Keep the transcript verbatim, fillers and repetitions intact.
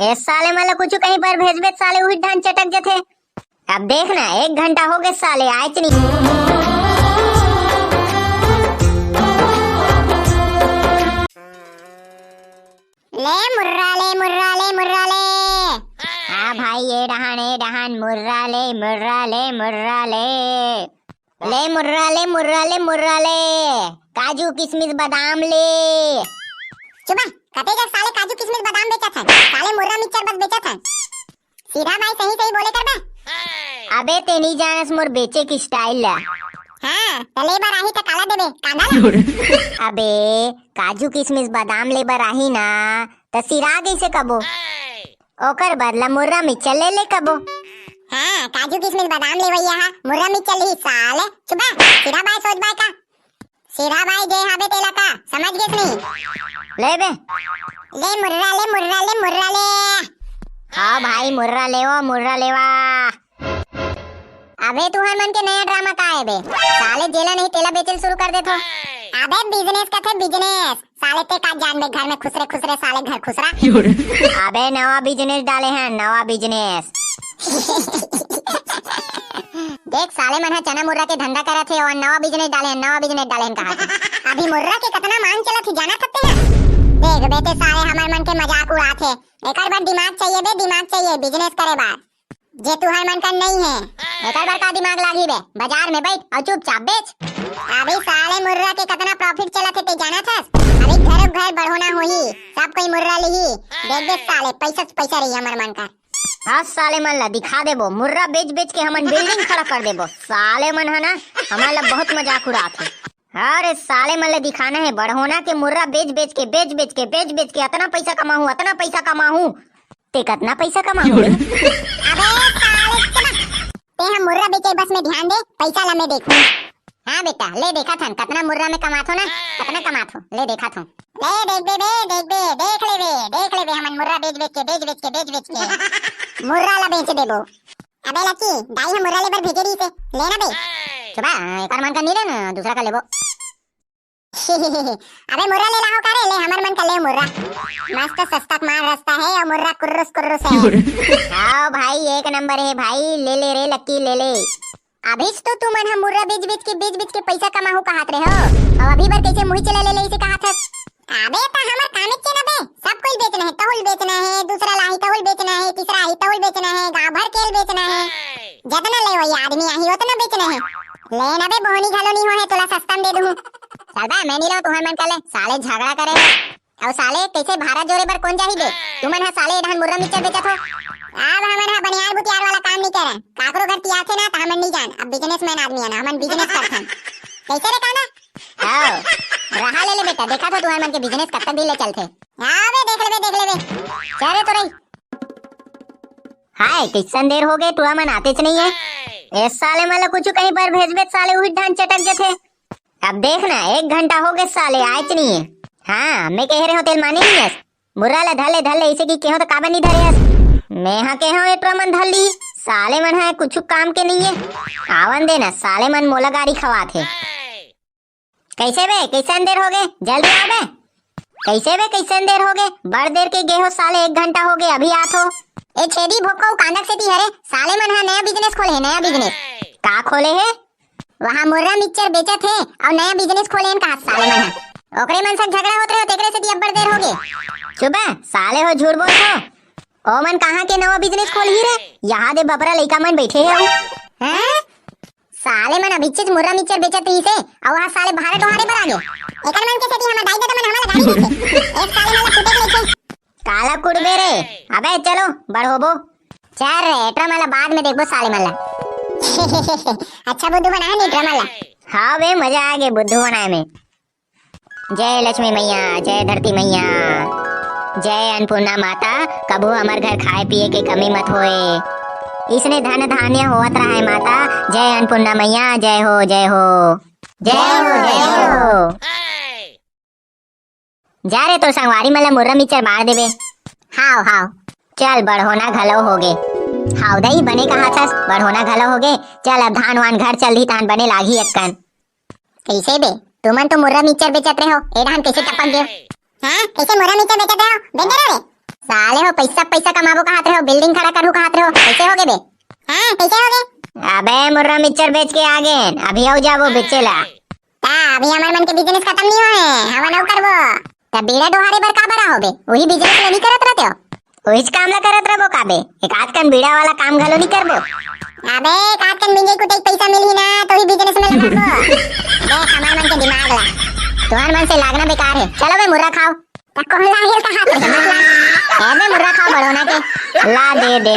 ए साले मन ला कुछु कहीं पर भेजबे त साले उही ढान चटक जथे। अब देख ना, एक घंटा हो गए साले आएच नहीं। ले मुर्रा ले, मुर्रा ले, मुर्रा ले। हाँ भाई, ए डहान, ए डहान, मुर्रा ले, मुर्रा ले, मुर्रा ले। ले मुर्रा ले, मुर्रा ले, मुर्रा ले। काजू, किशमिश, बादाम ले। चुप बे, कते जग साले काजू, किशमिश, बादाम बेचत हन, साले मुर्रा मिक्सचर बस बेचत हन। सीधा भाई, सही सही बोले कर बे। अबे ते नहीं जानस मोर बेचे के style ला। हाँ, त ले बर आही त काला देबे, कांदा ला? अबे, काजू, किशमिश, बादाम ले बर आही ना, त सिरा गइसे कबो। ओकर बदला मुर्रा मिक्सचर ले ले कबो। हाँ, काजू, किशमिश, बादाम लेवइया हा, मुर्रा मिक्सचर लिही साले। चुप बे, सीधा बाय सोच बाय का। सीधा बाय जे हाबे तेला का, समझ गेस नहीं? ले बे। ले मुर्रा ले, मुर्रा ले, मुर्रा ले। हाँ भाई, मुर्रा लेवो, मुर्रा लेवा। अबे तुहर मन के नया ड्रामा का है बे? साले जेला नहीं तेला बेचल शुरू कर देथो। अबे बिजनेस कथे बिजनेस। साले ते का जानबे घर में खुसरे खुसरे साले घर खुसरा। अबे नवा बिजनेस डाले हैं, नवा बिजनेस। देख साले मन ह चना मुर्रा के धंधा करत हे और नवा बिजनेस डाले हैं, नवा बिजनेस डाले हैं कहा थे। अभी मुर्रा के कतना मांग चलत हे जाना सकते हैं? देख बेटे साले हमर मन के मजाक उड़ात हे। एकर बर दिमाग चाहिए बे, दिमाग चाहिए बिजनेस करे बर। जे तुहर मन कर नहीं है, एकर बर का दिमाग लागी बे? बाजार में बैठ और चुपचाप बेच। अभी साले मुर्रा के कतना प्रॉफिट चलत हे ते जानत हस? अभी घरों घर बढ़ोना होही, सब कोई मुर्रा लिही। देख बे साले, पैसा से पैसा रही हमर मन कर। आज साले मन ला दिखा देबो, मुर्रा बेच बेच के हमन बिल्डिंग खड़ा कर देबो। साले मन है ना, हमन ला बहुत मजाक उड़ात हे। अरे साले मन ला दिखाना है बढ़ोना के मुर्रा बेच बेच के, बेच बेच के, बेच बेच के अतना पैसा कमाहूं, अतना पैसा कमाहूं। ते कतना पैसा कमाहूं रे? अबे साले चुप। ते हम मुर्रा बेचे बस में ध्यान दे, पैसा ला मैं देखूं। हाँ बेटा, ले देखा थन, कतना मुर्रा में कमाथो ना, कतना कमाथो, ले देखा थो। ले देख बे, बे, देख बे, देख ले बे, देख ले बे, हमन मुर्रा बेच बेच के, बेच बेच के, बेच बेच के मुर्रा ला बेच देबो। अबे लकी, दाई हम मुर्रा ले बर भेजे रही से, ले ना बे। चुप बे, एकर मन का नहीं लेना, दूसरा का लेबो। अबे मुर्रा ले लाहो का रे, ले हमर मन का ले मुर्रा। मस्त सस्ता माल रस्ता है और मुर्रा कुर्रुस कुर्रुस है। हाँ भाई, एक नंबर है भाई, ले ले रे लक्की, ले ले। अभी तो तुमन ह मुर्रा बेच बेच के, बेच बेच के पैसा कमाहू कहत रहे हो, और अभी बर कैसे मुही चला ले ले इसे कहत हस? अबे त हमर कामेच के न बे, सब कोई बेचना है, तहुल बेचना है, दूसरा लाही तहुल बेचना है, तीसरा आही तहुल बेचना है, गांव भर केल बेचना है। जतना ले वही आदमी आही ओतना बेचना है। ले न बे, बोहनी घलो नहीं हो है, तोला सस्ता में दे दूं। चल बे, मैं नहीं लो तुहर मन कर ले, साले झगड़ा करे हो। अउ साले, कैसे भारा जोरे बर कोन जाही बे? तुमन ह साले ए डहन मुर्रा मिक्सचर बेचत हो। अब हमन ह बनियार बुतियार वाला काम नहीं करन। काकरो घर तियाथे ना, त हमन नहीं जान। अब बिजनेसमैन आदमी है ना, हमन बिजनेस करथन। कैसे रे काना? आओ, रहा ले ले बेटा, देखा तो तुहर मन के बिजनेस कब तक दिन ले चलथे। हाँ बे, देख लेबे, देख लेबे। चल रे तोरई। हाय, कैसन देर हो गए, टुरा मन आतेच नहीं है। ए साले मन ला कुछ कहीं पर भेजबे, साले उही ढान चटक जथे। अब देख ना, एक घंटा हो गए साले आएच नहीं है। हाँ, मैं कह रहे हो तेल माने नहीं है। मुर्रा ला धर ले, धर ले, इसे की कहो तो काबर नहीं धरे हस? मैं हाँ कहे हो एटरा मन धर ली। साले मन है कुछ काम के नहीं है। आवन दे ना, साले मन मोला गाड़ी खवात है। कैसे बे, कैसे अंधेर हो गए? जल्दी आओ बे। कैसे बे, कैसे अंधेर हो गए? बड़ देर के गे हो साले, एक घंटा हो गए, अभी आत हो। ए छेदी भोपका कांदक सेती हरे, साले मन हा नया बिजनेस खोले है, नया बिजनेस। का खोले है? वहाँ मुर्रा मिक्सचर बेचत हे अउ नया बिजनेस खोले हन कहा साले मन ह। ओकरे मन से झगड़ा होत रहे, तेकरे सेती अब्बड़ देर होगे। चुप बे, साले हो झूठ बोलत हो। ओमन कहाँ के नवा बिजनेस खोलही रे? यहाँ दे बपरा लइका मन बैठे हे अउ। हैं? साले मन अभिच्चेच मुर्रा मिक्सचर बेचत रहिस हे, अउ वहाँ साले भारा डोहारे बर आगे। एकर मन के सेती हमर दाई ददा मन हमला गाली देथे। एक साले मन ला कुटे के लेके काला कुड़बे रे। अबे चलो, बड़ होबो। चल रे, एटरा मन ला बाद में देखबो साले मन ला। अच्छा बुद्धू बनाए नी एटरा मन ला। हाँ बे, मजा आ गे बुद्धू बनाए में। जय लक्ष्मी मैया, जय धरती मैया, जय अन्नपूर्णा माता, कभू हमर घर खाए पिए के कमी मत होए। इसने धन धान्य होवत रहे माता, जय अन्नपूर्णा मैया, जय हो, जय हो। जय हो, जय हो। जा रे, तोर संगवारी मन ला मुर्रा मिक्सचर बांट देबे। हाव, हाव। चल, बढ़ोना घलो होगे। हाव दई, बने कहा थस, बढ़ोना घलो होगे। चल, अब धान वान घर चल दी, तान बने लागही एक्कन। कैसे बे? तुमन तो मुर्रा मिक्सचर बेचत रहे हो, ए डहान कैसे टपक गए? हाँ, कैसे मुर्रा मिक्सचर बेचत रहे हो? बेच दे रहे हो रे। साले हो, पैसा पैसा कमाबो कहत रहे हो, बिल्डिंग खड़ा करहू कहत रहे हो, कैसे होगे बे? हाँ, कैसे होगे? अबे मुर्रा मिक्सचर बेच के आ गेन, अभी अउ जाबो बेचे ला। ता अभी हमर मन के बिजनेस खतम नहीं होए, हमन अउ करबो। त बीड़ा डोहारे बर का बरा होबे? वही बिजनेस ल नहीं करत रहते हो? वहीच काम ला करत रहबो काबे? एक आध कन बीड़ा वाला काम घलो नहीं करबो? अबे एक आध कन मिंजई कुटई पैसा मिलही ना, तो ही बिजनेस में लगाबो। देख हमर मन के दिमाग ला, तुहर मन से लागना बेकार है। चलो बे मुर्रा खाओ। त कौन लागेल का हाथ में? अबे मुर्रा खाओ बड़ो ना के। ला दे दे।